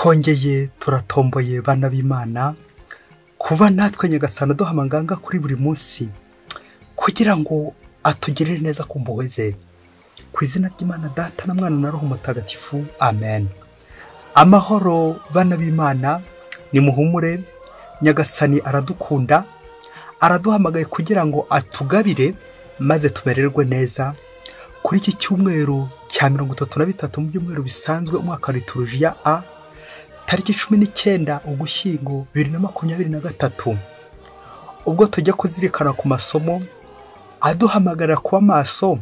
Twongeye turatomboye bana b'Imana kuba natwe Nyagasani aduha amaganga kuri buri munsi kugira ngo atugirire neza ku mpuhwe ze. Ku izina ry'Imana Data na Mwana na Roho Mutagatifu, amen. Amahoro bana b'Imana, nimuhumure, Nyagasani aradukunda, araduhamagaye kugira ngo atugabire maze tumererwe neza. Kuri iki cyumweru cya 33 mu byumweru bisanzwe umwaka wa liturujia A, tariki 19 Ugushyingo 2023, ubwo tujya kuzirikana ku masomo aduhamagara kuba maso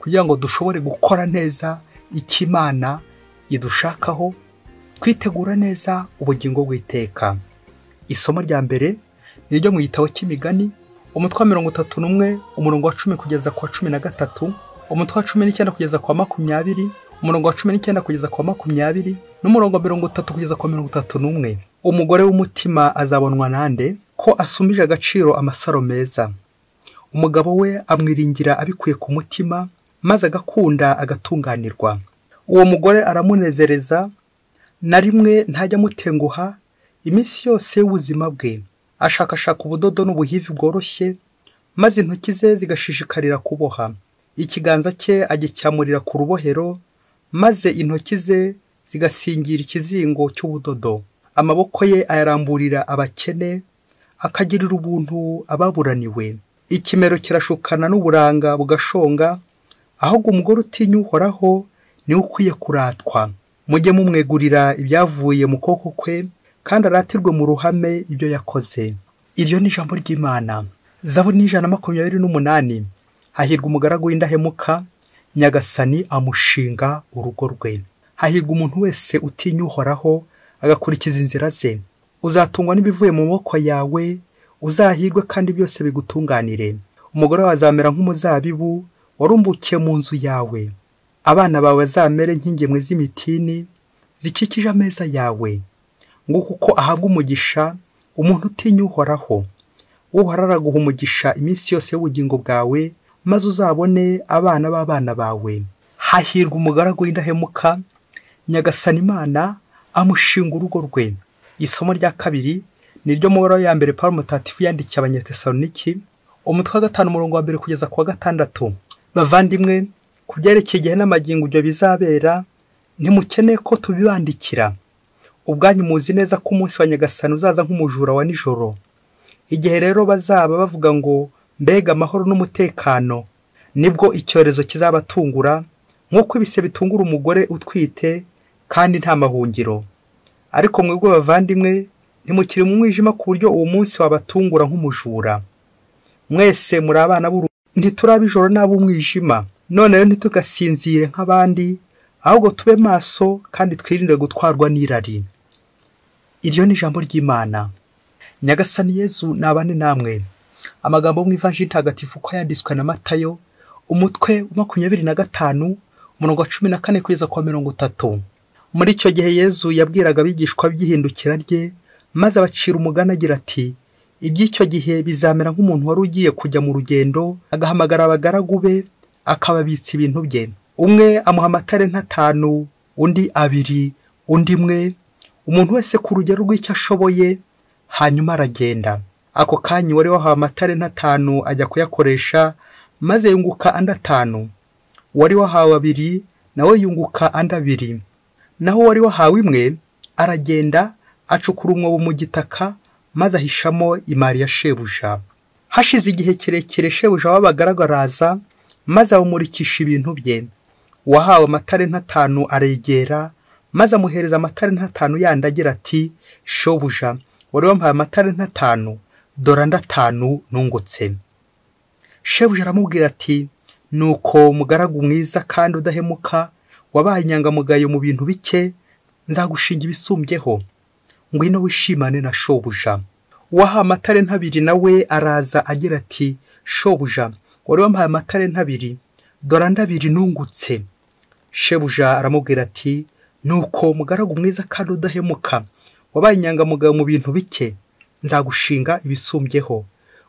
kugira ngo dushobore gukora neza icyo Imana idushakaho, twitegura neza ubugingo bw'iteka. Isomo rya mbere ni ryo mu gitabo cy'Imigani, umutwe wa 31 umurongo wa 10 kugeza ku wa 13, umutwe wa 19 kugeza ku wa 20, umurongo wa 19 kugeza ku wa 20 n'umurongo wa 30 kugeza ku wa 31. Umugore w'umutima azabonwa nande ko asumije agaciro amasaro meza? Umugabo we amwiringira abikuye ku mutima, maze agakunda agatunganirwa. Uwo mugore aramunezereza, na rimwe ntajya amutenguha iminsi yose y'ubuzima bwe. Ashakashaka ubudodo n'ubuhivi bworoshye, maze intoki ze zigashishikarira kuboha. Ikiganza cye agicyamurira ku rubohero, maze intoki ze zigasingira ikizingo cy'ubudodo. Amaboko ye ayaramburira abakene, akagirira ubuntu ababuraniwe. Ikimero kirashukana n'uburanga bugashonga, ahubwo umugore utinya Uhoraho niwe ukwiye kuratwa. Mujye mumwegurira ibyavuye mu kuboko kwe, kandi aratirwe mu ruhame ibyo yakoze. Iryo ni ijambo ry'Imana. Zaburi 128. Hahirwa umugaragu w'indahemuka, Nyagasani amushinga urugo rwe. Hahirwa umuntu wese utinya Uhoraho, agakurikiza inzira ze. Uzatungwa n'ibivuye mu maboko yawe, uzahirwe kandi byose bigutunganire. Umugore wawe azamera nk'umuzabibu warumbukiye mu nzu yawe. Abana bawe bazamere nk'ingemwe z'imitini zikikije ameza yawe. Nguko uko ahabwa umugisha umuntu utinya Uhoraho. Uhoraho araguha umugisha iminsi yose y'ubugingo bwawe, maze uzabone abana b'abana bawe. Hahirwa umugaragu w'indahemuka, Nyagasani Imana amushinga urugo rwe. Isomo rya kabiri ni ryo mu baruwa ya mbere Pawulo Mutagatifu yandikiye Abanyatesaloniki, umutwe wa 5 umurongo wa 1 kugeza ku wa 6. Bavandimwe, ku byerekeye igihe n'amagingo ibyo bizabera, ntimukeneye ko tubibandikira. Ubwanyu muzi neza ko umunsi wa Nyagasani uzaza nk'umujura wa nijoro. Igihe rero bazaba bavuga ngo mbega amahoro n'umutekano, nibwo icyorezo kizabatungura nk'uko ibise bitungura umugore utwite, kandi nta mahungiro. Ariko mwebwe bavandimwe, ntimukiri mu mwijima ku buryo uwo munsi wabatungura nk'umujura. Mwese muri abana b'urumuri, ntituraba ijoro n'ab'umwijima. None rero ntitugasinzire nk'abandi, ahubwo tube maso kandi twirinde gutwarwa n'irari. Iryo ni ijambo ry'Imana. Nyagasani Yezu nabane namwe. Amagambo mu Ivanjiri Ntagatifu uko yanditswe na Matayo, umutwe wa 25 umurongo wa 14 kugeza ku wa 30. Muri icyo gihe Yezu yabwiraga abigishwa by'ihindukira rye, maze abacira umugani agira ati: iby'icyo gihe bizamera nk'umuntu wari ugiye kujya mu rugendo, agahamagara abagaragu be, akababitsa ibintu bye. Umwe amuha amatalenta 5, undi 2, undi 1, umuntu wese ku rugero rw'icyo ashoboye, hanyuma aragenda. Ako kanya wari wahawe amatalenta 5 ajya kuyakoresha, maze yunguka andi 5. Wari wahawe 2 nawe yunguka andi 2. Naho wari wahawe 1 aragenda acukura umwobo mu gitaka, maze ahishamo imari ya shebuja. Hashize igihe kirekire shebuja w'abagaragu araza, maze abamurikisha ibintu bye. Uwahawe amatalenta 5 aregera, maze amuhereza amatalenta 5 yandi agira ati: shobuja, wari wampaye amatalenta 5, dore andi 5 nungutse. Shebuja aramubwira ati: nuko mugaragu mwiza kandi udahemuka, wabaye inyangamugayo mu bintu bike, nzagushinga ibisumbyeho. Ngwino wishimane na shobuja. Uwahawe amatalenta 2 nawe araza agira ati: shobuja, wari wampaye amatalenta 2, dore andi 2 nungutse. Shebuja aramubwira ati: nuko mugaragu mwiza kandi udahemuka, wabaye inyangamugayo mu bintu bike, nzagushinga ibisumbyeho.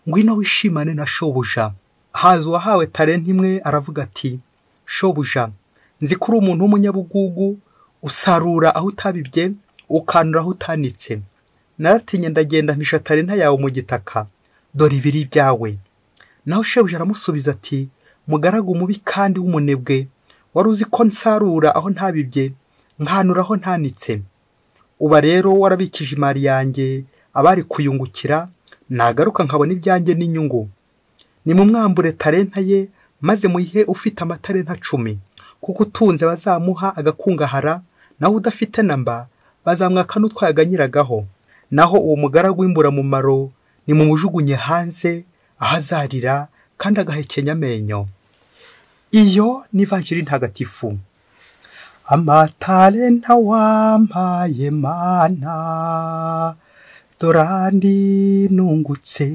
Ngwino wishimane na shobuja. Haza uwahawe talenta 1 aravuga ati: shobuja, nzi ko uri umuntu w'umunyabugugu, usarura aho utabibye, ukanura aho utanitse. Naratinye ndagenda mpisha talenta yawe mu gitaka, dore ibiri ibyawe. Naho shebuja aramusubiza ati mugaragu mubi kandi w'umunebwe, wari uzi ko nsarura aho ntabibye, nkanura aho ntanitse. Uba rero warabikije imari yanjye abari kuyungukira, nagaruka nkabona ibyanjye n'inyungu. Nimumwambure talenta ye, maze muyihe ufite amatalenta 10, kuko utunze bazamuha agakungahara, naho udafite namba bazamwaka n'utwo yaganyiragaho. Naho uwo mugaragu w'imburamumaro nimumujugunye hanze, aho azarira kandi agahekenya amenyo. Iyo ni Ivanjiri ntagatifu. Amatalenta wampaye Mana, dore andi nungutse.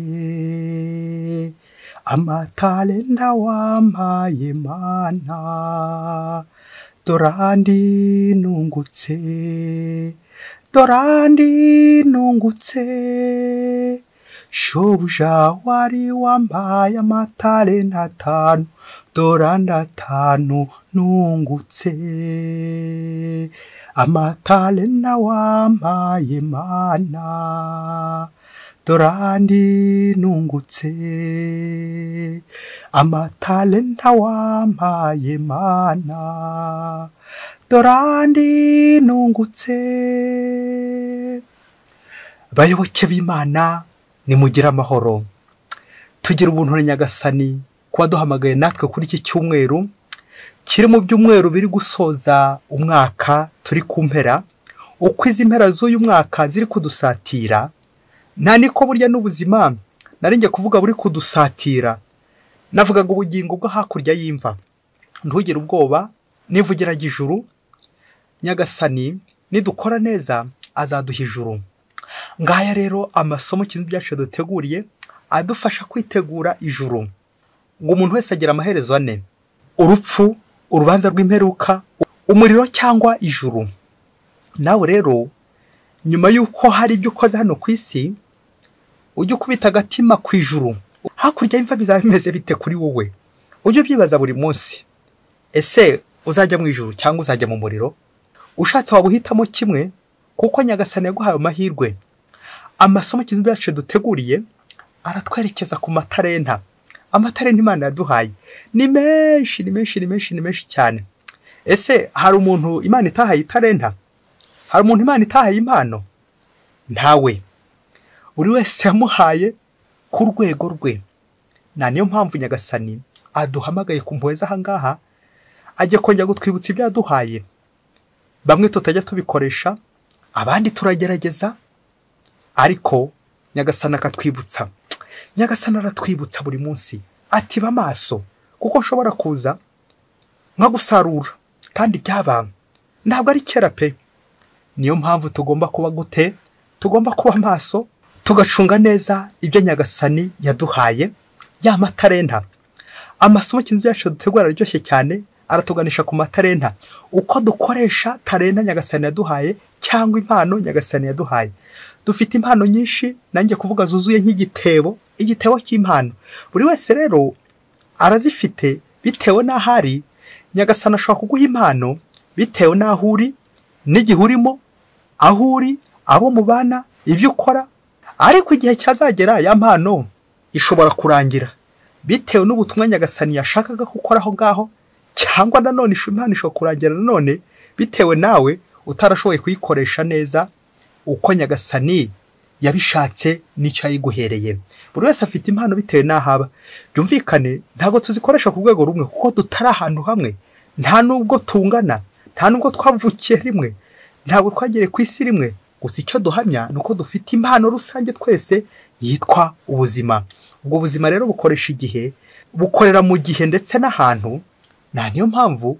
Amatalenta wampaye Mana, dore andi nungutse, dore andi nungutse. Shobuja wari wambaye amatalenta 5, dore andi 5 nungutse. Amatalenta wampaye Mana, dore andi nungutse. Amatalenta wampaye Mana, dore andi nungutse. Bayoboke b'Imana, nimugire amahoro. Tugira ubuntu na Nyagasani kuba duhamagaye natwe kuri iki cyumweru kiri mu byumweru biri gusoza umwaka, turi ku mpera. Uko izi mpera z'uyu mwaka ziri kudusatira, nta niko burya n'ubuzima nari ngiye kuvuga buri kudusatira. Navugaga ubugingo bwo hakurya y'imva. Ntugire ubwoba, nivugiraga ijuru. Nyagasani nidukora neza azaduha ijuru. Ngaya rero amasomo kintu byacu duteguriye adufasha kwitegura ijuru. Ngo umuntu wese agira amaherezo 4: urupfu, urubanza rw'imperuka, umuriro cyangwa ijuru. Nawe rero nyuma y'uko hari ibyo ukoze hano ku isi, ujye ukubita agatima ku ijuru. Hakurya y'imva bizaba bimeze bite kuri wowe? Ujye ubyibaza buri munsi. Ese uzajya mu ijuru cyangwa uzajya mu muriro? Ushatse waba uhitamo kimwe, kuko Nyagasani yaguhaye amahirwe. Amasomo kintu byacu duteguriye aratwerekeza ku matalenta. Amatalenta Imana yaduhaye ni menshi, ni menshi, ni menshi, ni menshi cyane. Ese hari umuntu Imana itahaye italenta? Hari umuntu Imana itahaye impano? Ntawe. Buri wese yamuhaye ku rwego rwe. Na niyo mpamvu Nyagasani aduhamagaye ku mpuhwe z'aha ngaha, ajya kongera gutwibutsa ibyo yaduhaye. Bamwe tutajya tubikoresha, abandi turagerageza, ariko Nyagasani akatwibutsa. Nyagasani aratwibutsa buri munsi ati ba maso, kuko nshobora kuza nkagusarura kandi byaba ntabwo ari kera pe. Niyo mpamvu tugomba kuba gute? Tugomba kuba maso, tugacunga neza ibyo Nyagasani yaduhaye, ya matalenta. Amasomo kintu byacu dutegura araryoshye cyane, aratuganisha ku matalenta. Uko dukoresha talenta Nyagasani yaduhaye cyangwa impano Nyagasani yaduhaye. Dufite impano nyinshi, nanjye kuvuga zuzuye nk'igitebo, igitebo cy'impano. Buri wese rero arazifite bitewe n'ahari. Nyagasani ashobora kuguha impano bitewe n'aho uri, n'igihe urimo, aho uri, abo mubana, ibyo ukora. Ariko igihe cyazagera ya mpano ishobora kurangira bitewe n'ubutumwa Nyagasani yashakaga gukora aho ngaho, cyangwa nanone impano ishobora kurangira nanone bitewe nawe utarashoboye kuyikoresha neza uko Nyagasani yabishatse n'icyo yayiguhereye. Buri wese afite impano bitewe n'ahaba. Byumvikane ntabwo tuzikoresha ku rwego rumwe, kuko tutari ahantu hamwe, nta nubwo tungana, nta nubwo twavukiye rimwe, ntabwo twagereye ku isi rimwe. Gusa icyo duhamya ni uko dufite impano rusange twese yitwa ubuzima. Ubwo buzima rero bukoresha igihe, bukorera mu gihe ndetse n'ahantu. Na niyo mpamvu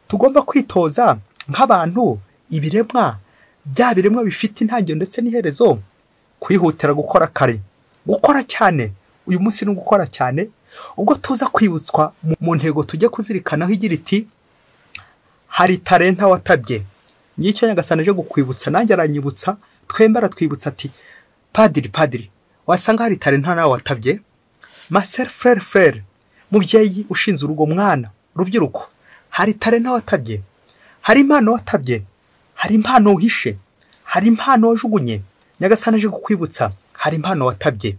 tugomba kwitoza nk'abantu, ibiremwa bya biremwa bifite intangiriro ndetse n'iherezo, kwihutira gukora kare, gukora cyane. Uyu munsi ni gukora cyane, ubwo tuza kwibutswa mu ntego tujye kuzirikanaho igira iti hari talenta watabye. Nicyo Nyagasani aje gukwibutsa, nanjye aranyibutsa, twembi aratwibutsa ati padiri, padiri, wasanga hari talenta nawe watabye. Marcel frere, frere, mubyeyi ushinze urugo, mwana, rubyiruko, hari talenta watabye, hari impano watabye, hari impano uhishe, Hari impano wajugunye. Nyagasani aje kukwibutsa, hari impano watabye.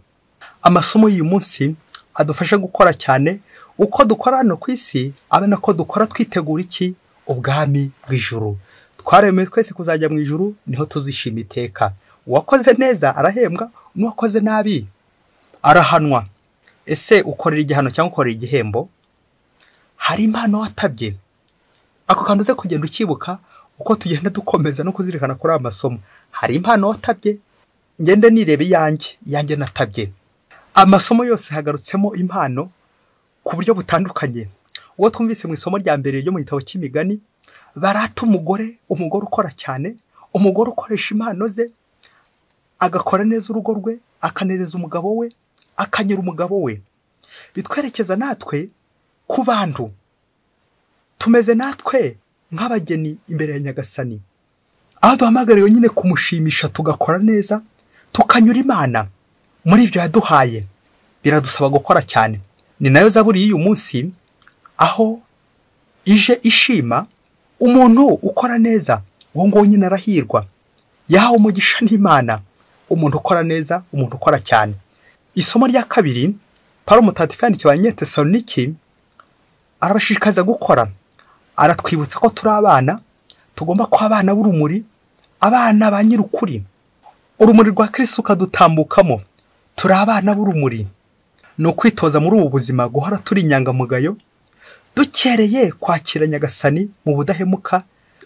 Amasomo y'uyu munsi adufasha gukora cyane. Uko dukora hano ku isi, abe nako dukora twitegura iki? Ubwami bw'ijuru. Twaremewe twese kuzajya mu ijuru, niho tuzishima iteka. Uwakoze neza arahembwa, n'uwakoze nabi arahanwa. Ese ukorera igihano cyangwa ukorera igihembo? Hari impano watabye. Ako kantu uze kugenda ukibuka uko tugenda dukomeza no kuzirikana kuri aya masomo. Hari impano watabye, ngende nirebe iyanjye natabye. Amasomo yose hagarutsemo impano ku buryo butandukanye. Uwo twumvise mu isomo rya mbere ryo mu gitabo cy'imigani, barata umugore, umugore ukora cyane, umugore ukoresha impano ze, agakora neza urugo rwe, akanezeza umugabo we, akanyura umugabo we. Bitwerekeza natwe ku bantu. Tumeze natwe nk'abageni imbere ya Nyagasani, aho duhamagariwe nyine kumushimisha, tugakora neza, tukanyura Imana muri ibyo yaduhaye. Biradusaba gukora cyane. Ni nayo zaburi y'uyu munsi, aho ije ishima umuntu ukora neza, uwo nguwo nyine arahirwa, yahawe umugisha n'Imana. Umuntu ukora neza, umuntu ukora cyane. Isomo rya kabiri, Pawulo Mutagatifu yandikiye Abanyetesaloniki, arabashishikariza gukora. Aratwibutsa ko turi abana, tugomba kuba abana b'urumuri, abana ba nyir'ukuri. Urumuri rwa Kristo ukadutambukamo. Turi abana b'urumuri. Ni ukwitoza muri ubu buzima guhora turi inyangamugayo, dukereye kwakira Nyagasani mu budahemuka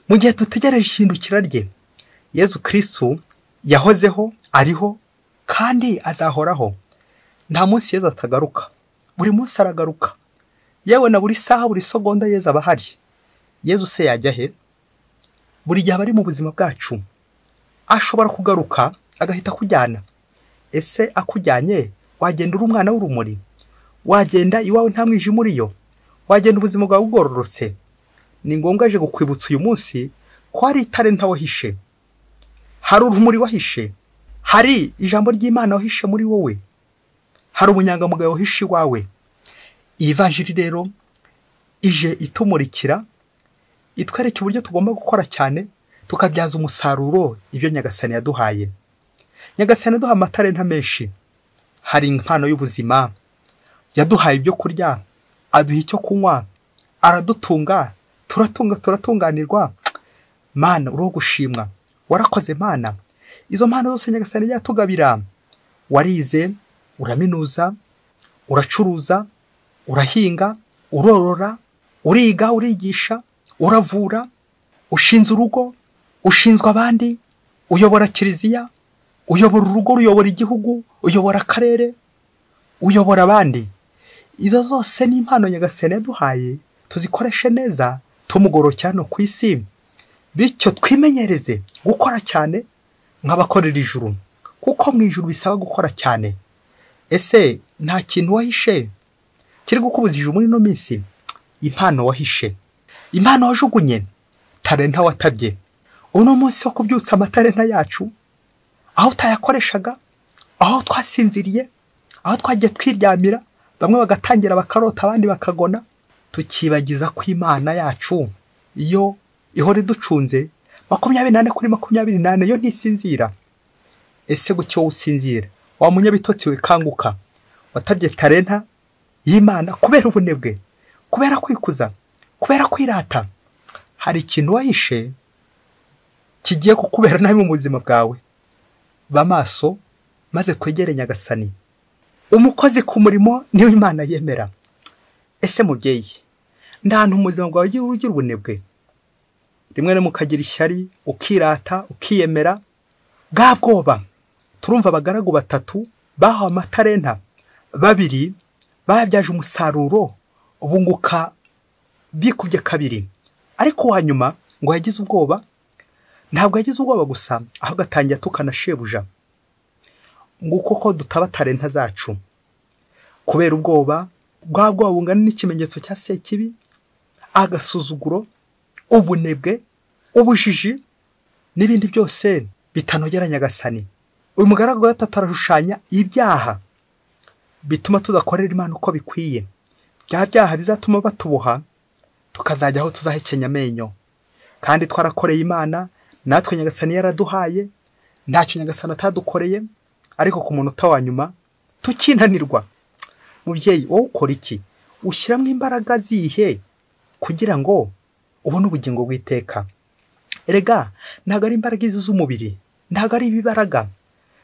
mu gihe dutegereje ihindukira rye. Yezu Kristo yahozeho, ariho, kandi azahoraho. Nta munsi Yezu atagaruka, buri munsi aragaruka. Yewe na buri saha, buri segonda Yezu aba ahari. Yezu se yajya he? Buri gihe aba ari mu buzima bwacu. Ashobora kugaruka agahita akujyana. Ese akujyanye wagenda uri umwana w'urumuri? Wagenda iwawe nta mwijima uriyo? Wagenda ubuzima bwawe bugororotse? Ni ngombwa aje kukwibutsa uyu munsi ko hari italenta wahishe, hari urumuri wahishe, hari ijambo ry'Imana wahishe muri wowe, hari ubunyangamugayo wahishe iwawe. Iyi vanjiri rero ije itumurikira, itwereka uburyo tugomba gukora cyane, tukabyaza umusaruro ibyo Nyagasani yaduhaye. Nyagasani yaduha amatalenta menshi. Hari impano y'ubuzima, yaduhaye ibyo kurya, aduha icyo kunywa, aradutunga, turatunga, turatunganirwa. Mana uriho gushimwa, warakoze Mana. Izo mpano zose Nyagasani yatugabira. Warize, uraminuza, uracuruza, urahinga, urorora, uriga, urigisha, uravura, ushinze urugo, ushinzwe abandi, uyobora kiliziya, uyobora urugo, uyobora igihugu, uyobora akarere, uyobora abandi. Izo zose ni impano Nyagasani yaduhaye, tuzikoreshe neza, tumugororoke hano ku isi. Bityo twimenyereze gukora cyane nk'abakorera ijuru, kuko mu ijuru bisaba gukora cyane. Ese nta kintu wahishe kiri gukubuza ijuru muri ino minsi? Impano wahishe, impano wajugunye, talenta watabye. Uno munsi wo kubyutsa amatalenta yacu, aho utayakoreshaga, aho twasinziriye, aho twagiye twiryamira, bamwe bagatangira bakarota, abandi bakagona, tukibagiza ko Imana yacu iyo ihora iducunze 24 kuri 24, yo ntisinzira. Ese guki wowe usinzira? Wa munyabitotsi we, kanguka. Watabye talenta y'Imana kubera ubunebwe, kubera kwikuza, kubera kwirata. Hari ikintu wahishe kigiye kukubera nabi mu buzima bwawe. Ba maso maze twegere Nyagasani. Umukozi ku murimo niwe Imana yemera. Ese mubyeyi, nta ubuzima bwawe ugira ubunebwe, rimwe na mukagira ishyari, ukirata, ukiyemera, bwa bwoba. Turumva abagaragu batatu bahawe amatalenta, babiri bayabyaje umusaruro bunguka bikubye kabiri, ariko uwa nyuma ngo yagize ubwoba. Ntabwo yagize ubwoba gusa, ahubwo atangira atukana shebuja. Nguko ko dutaba talenta zacu kubera ubwoba. Bwa bwoba bungana n'ikimenyetso cya sekibi, agasuzuguro, ubunebwe, ubujiji n'ibindi byose bitanogera Nyagasani. Uyu mugaragu wa gatatu arashushanya ibyaha bituma tudakorera Imana uko bikwiye. Bya byaha bizatuma batuboha, tukazajya aho tuzahekenya amenyo, kandi twarakoreye Imana, natwe Nyagasani yaraduhaye. Ntacyo Nyagasani atadukoreye, ariko ku munota wa nyuma tukinanirwa. Mubyeyi, wowe ukora iki? Ushyiramo imbaraga zihe kugira ngo ubone ubugingo bw'iteka? Erega ntabwo ari imbaraga izi z'umubiri, ntabwo ari ibibaraga,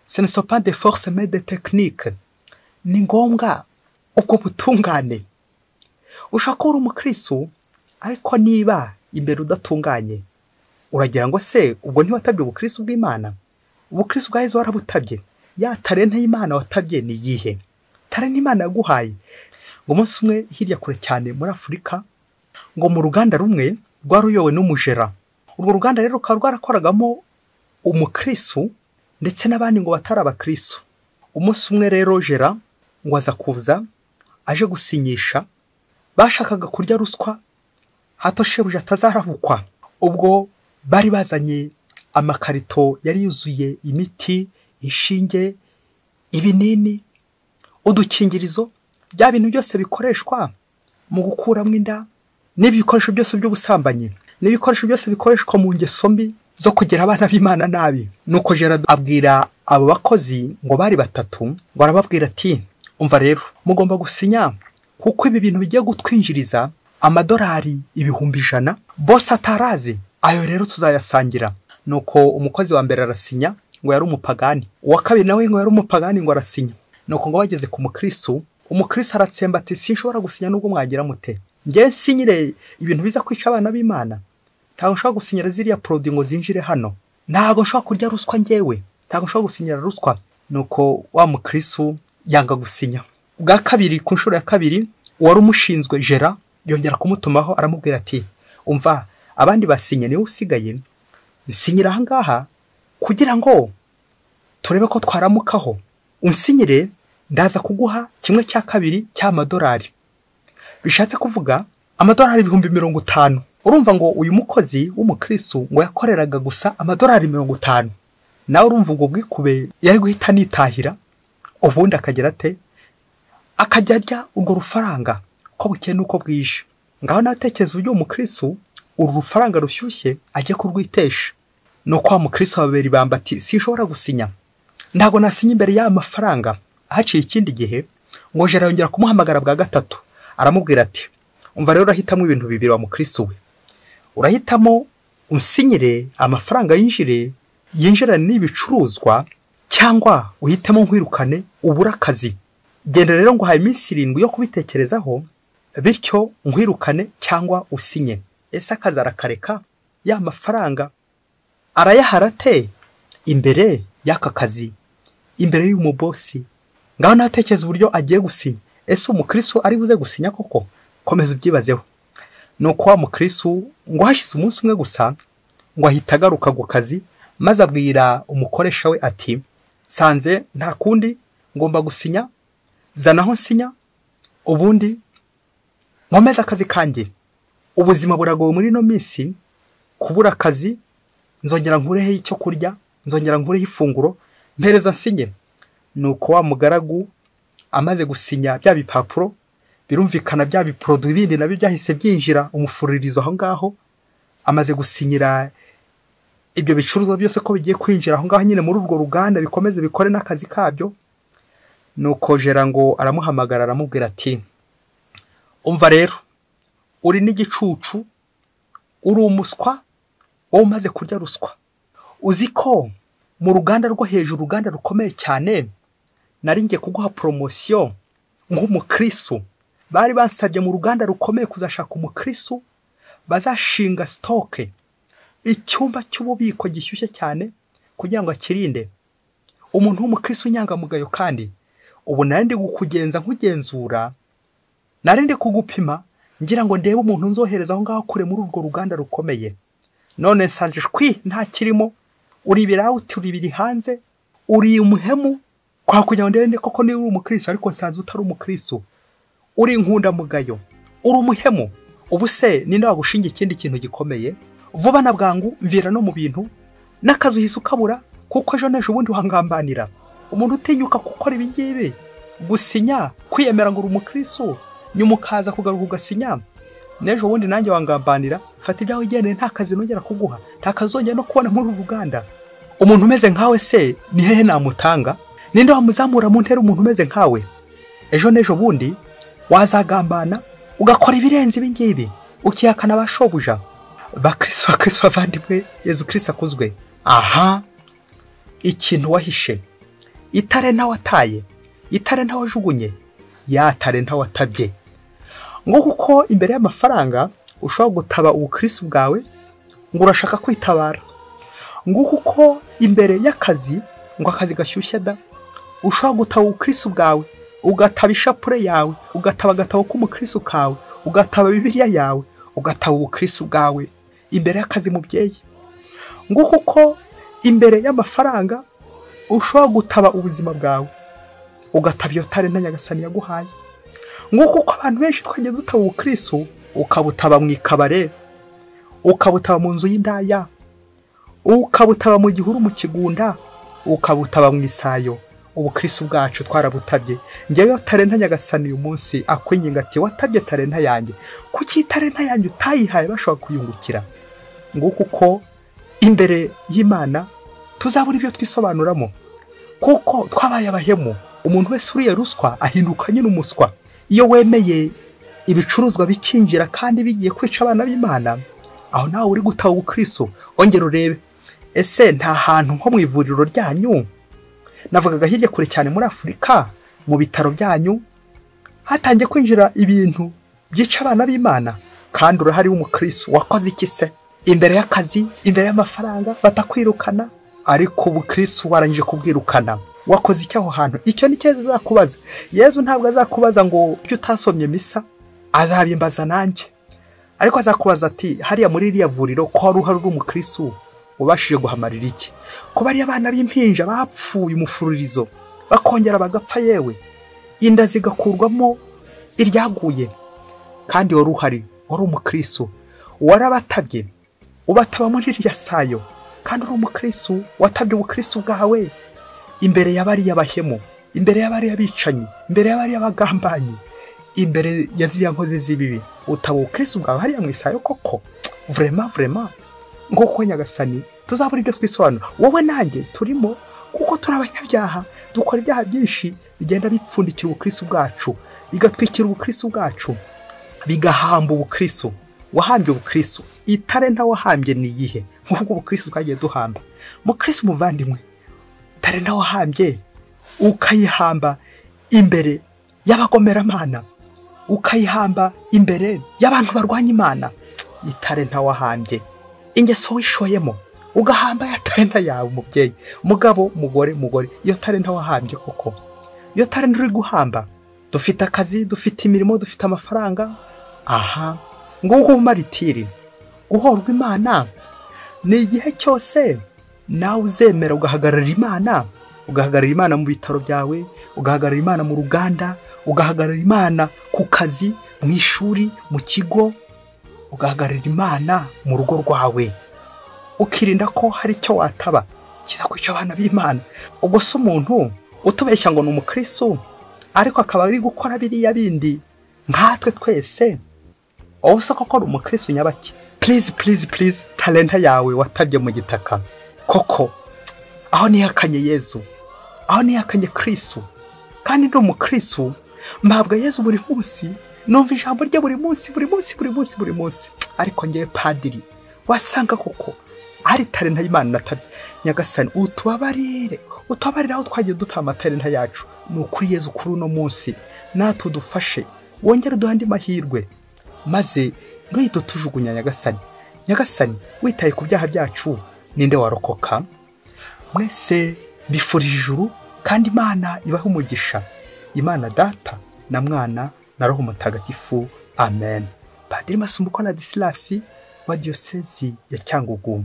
ce ne sont pas des forces mais des techniques. Ni ngombwa ubwo butungane. Ushobora kuba uri umukristo, ariko niba imbere udatunganye, uragira ngo se ubwo ntiwatabye ubukristo bw'Imana? Ubukristo bwa Yezu warabutabye. Ya talente y'Imana watabye ni iyihe? Talente Imana yaguhaye. Ngo umunsi umwe hirya kure cyane muri Afurika, ngo mu ruganda rumwe rwari ruyobowe n'umujera. Urwo ruganda rero rukaba rwarakoragamo umukristo ndetse n'abandi ngo batari abakristo. Umunsi umwe rero jera ngo aza kuza aje gusinyisha, bashakaga kurya ruswa hato shebuja atazarabukwa. Ubwo bari bazanye amakarito yari yuzuye imiti, inshinge, ibinini, udukingirizo, bya bintu byose bikoreshwa mu gukuramo inda, n'ibikoresho byose by'ubusambanyi, n'ibikoresho byose bikoreshwa mu ngeso mbi zo kugira abana b'Imana nabi. Nuko Gerard abwira abo bakozi ngo bari batatu, ngo arababwira ati umva rero mugomba gusinya kuko ibi bintu bigiye gutwinjiriza amadolari 100,000 bose atarazi, ayo rero tuzayasangira. Nuko umukozi wa mbere arasinya, ngo yari umupagani. Uwa kabiri nawe ngo yari umupagani, ngo arasinya. Nuko ngo bageze ku mukristo, umukristo aratsemba ati sinshobora gusinya nubwo mwagira mute, nge nsinyire ibintu biza kwica abana b'Imana. Ntabwo nshobora gusinyira ziriya produit ngo zinjire hano, ntabwo nshobora kurya ruswa ngewe, ntabwo nshobora gusinyira ruswa. Nuko wa mukristo yanga gusinya. Bwa kabiri, ku nshuro ya kabiri, uwari umushinzwe Gera yongera kumutumaho aramubwira ati umva abandi basinye niwe usigaye, nsinyira aha ngaha kugira ngo turebe ko twaramukaho, unsinyire ndaza kuguha 1/2 cy'amadolari. Bishatse kuvuga amadolari 50,000. Urumva ngo uyu mukozi w'umukristo ngo yakoreraga gusa amadolari 50. Nawe urumva ubwo bwikube yari guhita nitahira, ubundi akagira ate? Akajya arya urwo rufaranga ko bukeye nuko bwije. Ngaho natekereza uburyo umukristo uru rufaranga rushyushye ajye kurwitesha. Nuko wa mukristo babiri bamba ati sinshobora gusinya, ntabwo nasinya imbere y'aya mafaranga. Haciye ikindi gihe ngo Gerard yongera kumuhamagara bwa gatatu, aramubwira ati umva rero urahitamo ibintu bibiri wa mukristo we, urahitamo unsinyire amafaranga yinjire yinjirane n'ibicuruzwa, cyangwa uhitemo nkwirukane ubura akazi. Genda rero ngo haye iminsi 7 yo kubitekerezaho, bityo nkwirukane cyangwa usinye. Ese akazi arakareka, ya mafaranga arayahara ate imbere y'aka kazi, imbere y'umubosi? Ngaho natekereza uburyo agiye gusinya. Ese umukristo ari buze gusinya koko? Komeza ubyibazeho. Nuko wa mukristo ngo hashize umunsi umwe gusa ngo ahita agaruka ku kazi, maze abwira umukoresha we ati sanze nta kundi ngomba gusinya, zanaho nsinya ubundi nkomeze akazi kanjye. Ubuzima buragowe muri ino minsi, kubura akazi, nzongera nkureho icyo kurya, nzongera nkureho ifunguro, mpereza nsinye. Nuko wa mugaragu amaze gusinya bya bipapuro, birumvikana bya biproduit bindi nabyo byahise byinjira umufuririzo aho ngaho, amaze gusinyira ibyo bicuruzwa byose ko bigiye kwinjira aho ngaho nyine muri urwo ruganda bikomeze bikore n'akazi kabyo. Nuko Gera ngo aramuhamagara aramubwira ati umva rero uri n'igicucu, uri umuswa, wowe umaze kurya ruswa. Uzi ko mu ruganda rwo hejuru, uruganda rukomeye cyane, nari ngiye kuguha promotion nk'umukristo. Bari bansabye mu ruganda rukomeye kuzashaka umukristo bazashinga stoke, icyumba cy'ububiko gishyushye cyane kugira ngo akirinde umuntu w'umukristo unyangamugayo. Kandi ubu nari ndi kukugenza nkugenzura, nari ndi kugupima ngira ngo ndebe umuntu nzohereza aho ngaho kure muri urwo ruganda rukomeye. None nsanje shwi nta kirimo, uri ibirawuti, uri ibiri hanze, uri umuhemu kwa kugira ngo ndebe koko niba uri umukristo, ariko nsanze utari umukristo, uri inkundamugayo, uri umuhemu. Ubu se ninde wagushinga ikindi kintu gikomeye? Vuba na bwangu mvira no mu bintu, n'akazi uhise ukabura, kuko ejo n'ejo ubundi wangambanira. Umuntu utinyuka gukora ibi ngibi, gusinya, kwiyemera ngo uri umukristo, nyuma ukaza kugaruka ugasinya, n'ejo bundi nanjye wangambanira. Fata ibyawe ugendeye, nta kazi nongera kuguha, nta kazi uzongera no kubona muri uru ruganda. Umuntu umeze nkawe se ni hehe namutanga? Ninde wamuzamura mu ntera umuntu umeze nkawe? Ejo n'ejo bundi wazagambana ugakora ibirenze ibi ngibi, ukihakana abashobuja. Bakristo, bakristo bavandimwe, Yezu Kristo akuzwe. Aha, ikintu wahishe, itarenta wataye, itarenta wajugunye, ya tarenta watabye. Ngo kuko imbere y'amafaranga ushobora gutaba ubukristo bwawe ngo urashaka kwitabara. Ngo kuko imbere y'akazi, ngo akazi gashyushya da, ushobora gutaba ubukristo bwawe, ugataba ishapure yawe, ugataba agatabo k'umukristo kawe, ugataba Bibiliya yawe, ugataba ubukristo bwawe imbere y'akazi mubyeyi. Ngo kuko imbere y'amafaranga ushobora gutaba ubuzima bwawe, ugataba iyo tarenta Nyagasani yaguhaye. Ngo kuko abantu benshi twagiye dutaba ubukristo, ukabutaba mu ikabare, ukabutaba mu nzu y'indaya, ukabutaba mu gihuru mu kigunda, ukabutaba mu isayo. Ubukristo bwacu twarabutabye. Njyewe tarenta Nyagasani uyu munsi akwinginga ati watabye tarenta yanjye, kuki tarenta yanjye utayihaye bashobora kuyungukira? Ngo kuko imbere y'Imana tuzabura ibyo twisobanuramo, kuko twabaye abahemu. Umuntu wese uriye ruswa ahinduka nyine umuswa. Iyo wemeye ibicuruzwa bikinjira kandi bigiye kwica abana b'Imana, aho nawe uri gutaba ubukristo. Ongera urebe, ese nta hantu nko mu ivuriro ryanyu, navugaga hirya kure cyane muri Afurika, mu bitaro byanyu hatangiye kwinjira ibintu byica abana b'Imana, kandi urahari w'umukristo wakoze iki se? Imbere y'akazi, imbere y'amafaranga batakwirukana, ariko ubukristo warangije kubwirukana. Wakoze iki aho hantu? Icyo ni cyo azakubaza. Yezu ntabwo azakubaza ngo ibyo utasomye misa, azabimbaza nanjye. Ariko azakubaza ati hariya muri iriya vuriro ko wari uhari uri umukristo ubashije guhamarira iki? Ko bariya abana b'impinja bapfuye umufururizo, bakongera bagapfa, yewe inda zigakurwamo iryaguye, kandi wari uhari, wari umukristo, warabatabye, ubataba muri iriya sayo, kandi uri umukristo, watabye ubukristo bwawe imbere y'abariya bahemu, imbere y'abariya bicanyi, imbere y'abariya bagambanyi, imbere ya ziriya nkozi z'ibibi, utaba ubukristo bwawe hariya mu isayo koko? Vraiment, vraiment, nk'uko Nyagasani tuzabura ibyo twisobanura. Wowe nanjye turimo, kuko turi abanyabyaha, dukora ibyaha byinshi bigenda bipfundikira ubukristo bwacu, bigatwikira ubukristo bwacu, bigahamba ubukristo. Wahambye ubukristo, itarenta wahambye ni iyihe? Nk'uko ubukristo twagiye duhamba. Mukristo muvandimwe, tarenta wahambye ukayihamba imbere y'abagomeramana, ukayihamba imbere y'abantu barwanya Imana, itarenta wahambye, ingeso wishoyemo, ugahamba ya tarenta yawe mubyeyi, mugabo, mugore, mugore, iyo tarenta wahambye koko, iyo tarenta uri guhamba. Dufite akazi, dufite imirimo, dufite amafaranga. Aha, nguko maritiri guhorwa Imana ni igihe cyose nawe uzemera ugahagararira Imana, ugahagararira Imana mu bitaro byawe, ugahagararira Imana mu ruganda, ugahagararira Imana ku kazi, mu ishuri, mu kigo, ugahagararira Imana mu rugo rwawe, ukirinda ko hari icyo wataba kiza kwica abana b'Imana. Ubwo se umuntu utubeshya ngo ni umukristo ariko akaba ari gukora biriya bindi nkatwe twese, wowe se koko ari umukristo nyabaki? Please, please, please, talenta yawe watabye mu gitaka koko. Aho nihakanye Yezu, aho nihakanye Kristo, kandi ndi umukristo, mpabwa Yezu buri munsi, numva ijambo rye buri munsi, buri munsi, buri munsi, buri munsi. Ariko ngewe padiri, wasanga koko ari talenta y'Imana natabye. Nyagasani utubabarire, utubabarire aho twagiye dutama amatalenta yacu. Ni ukuri Yezu kuri uno munsi natwe udufashe, wongere uduhe andi mahirwe, maze ntuhite utujugunya. Nyagasani, Nyagasani witaye ku byaha byacu, ninde warokoka? Mwese mbifurije ijuru, kandi Imana ibahe umugisha. Imana Data na Mwana na Roho Mutagatifu. Amen. Padiri Masumbuko Ladislas wa Diyosezi ya Cyangugu.